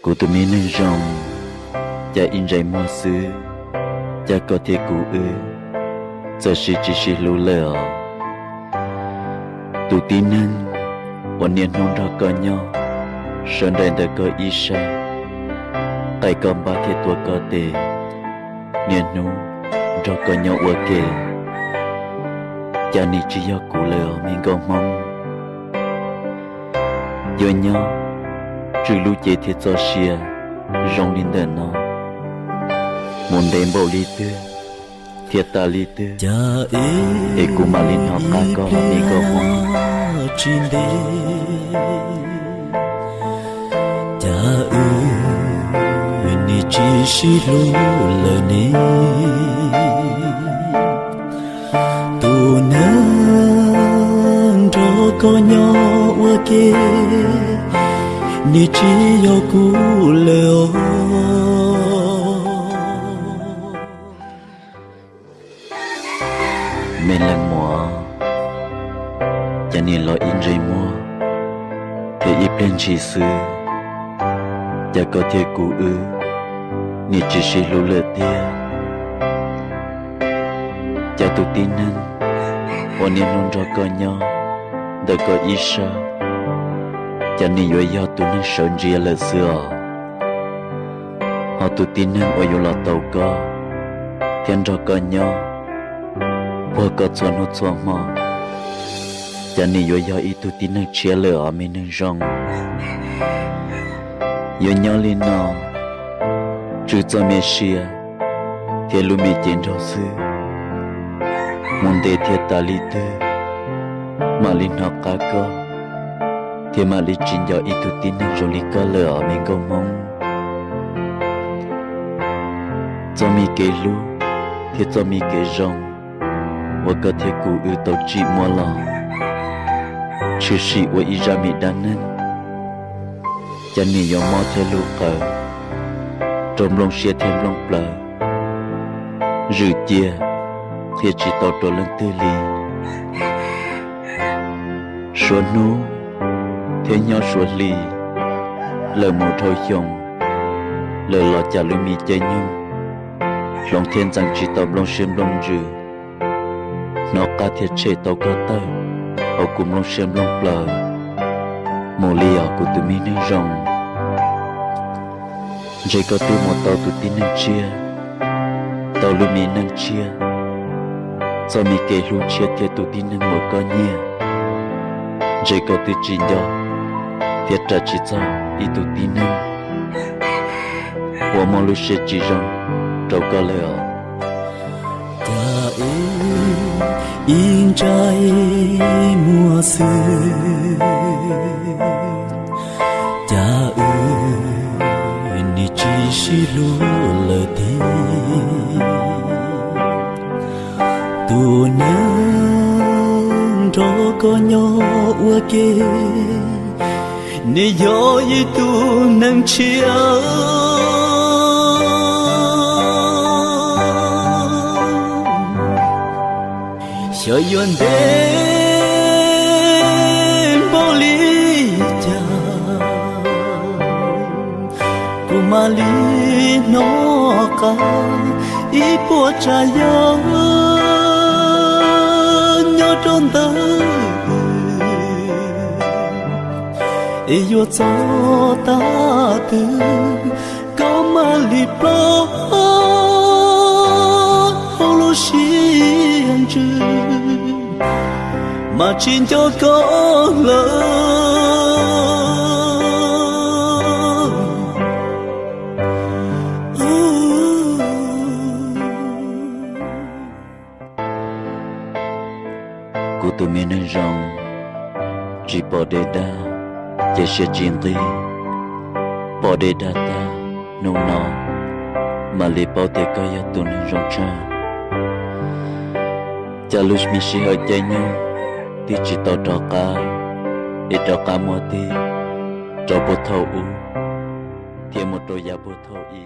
Kuv tus me neeg zoo, cas ib ntsais muag xwb, cas koj thiab kuv wb txawm sib tsis sib hlub lawm os. Tus tib neeg uas niaj hnub nrog koj nyob, sawv nraim ntawm koj ib sab, qaij koj npab thiab tuav koj tes, niaj hnub nrog koj nyob ua ke, cas nim tsis yog kuv lawm os me nkauj Hmoob. Yuav nyob tswj lub cev thiab txoj sia zoo li ntawm no mus ntev npaum li twg thiab tas li twg, es kuv mam li hnov qab koj me nkauj Hmoob. Tsis ntev, cas wb nim tsis sib hlub lawm ne. Tus neeg nrog koj nyob ua ke, nim tsis yog kuv lawm os. Me leej muam, cas nim los ib ntsais muag thiab ib pliag ntshis xwb, cas koj thiab kuv wb nim tsis sib hlub lawm tiag. Cas tus tib neeg uas niaj hnub nrog koj nyob ntawm koj ib sab, cas nim yuav yog tus neeg sawv ntsia lawm xwb os. Ho tus tib neeg uas yuav los tau koj thiab nrog koj nyob, puag koj txhua hnub txhua hmo, cas nim yuav yog ib tug tib neeg tshiab lawm os me neeg zoo. Yuav nyob li no, tswj txoj me sia thiab lub me cev nraug xwb, mus ntev thiab tas li twg, mam li hnov qab koj, thiab mam li tsis nco ib tug tib neeg zoo li koj lawm os me nkauj Hmoob. Txoj me kev hlub thiab txoj me kev zoo uas koj thiab kuv wb tau tsim muaj los, tshwm sim ua ib zaj me dab neeg, cas nim yuav mob thiab lub qawv rau nplooj siab thiab nplooj plawv, zwm cia qhia tsis tau rau leej twg li. Suav hnub thiab nyob suav hli, lawm mus dhau xyoo, lawm los cas lub me caij nyoog hloov thiab ntxeev tsis tau nplooj siab nplooj ntsws, hnov qab thiab tshem tau koj tawm hauv kuv nplooj siab nplooj plawv mus li os kuv tus me neeg zoo. Ntshe koj twb mus tau tus tib neeg tshiab, tau lub me neej tshiab, txoj me kev hlub tshiab thiab tus tib neeg uas koj nyiam. Ntshe koj twb tsis nco thiab ras tsis txog ib tug tib neeg uas muaj lub siab tsis zoo rau koj lawm os. Cas ib ntsais muag xwb, cas wb nim tsis sib hlub lawm tiag. Tus neeg nrog koj nyob ua ke, nim yog ib tug neeg tshiab. Xyov yuav ntev npaum li cas, kuv mam li hnov qab ib puas tsav yam nyob rau ntawm, es yuav txog tag twg koj mam li plob hauv lub siab ntsws, mas tsis nco koj lawm. Kuv tus me neeg zoo, tsis pom dej dag ces siab tsis nqig, pom dej dag tag hnub no mam li paub tias koj yog tus neeg zoo tshaj. Cas lub me sij hawm caij nyoog twb tsis tau rov qab, es rov qab muaj tib rau puag thaum ub thiab mus rau yav puag thaum i.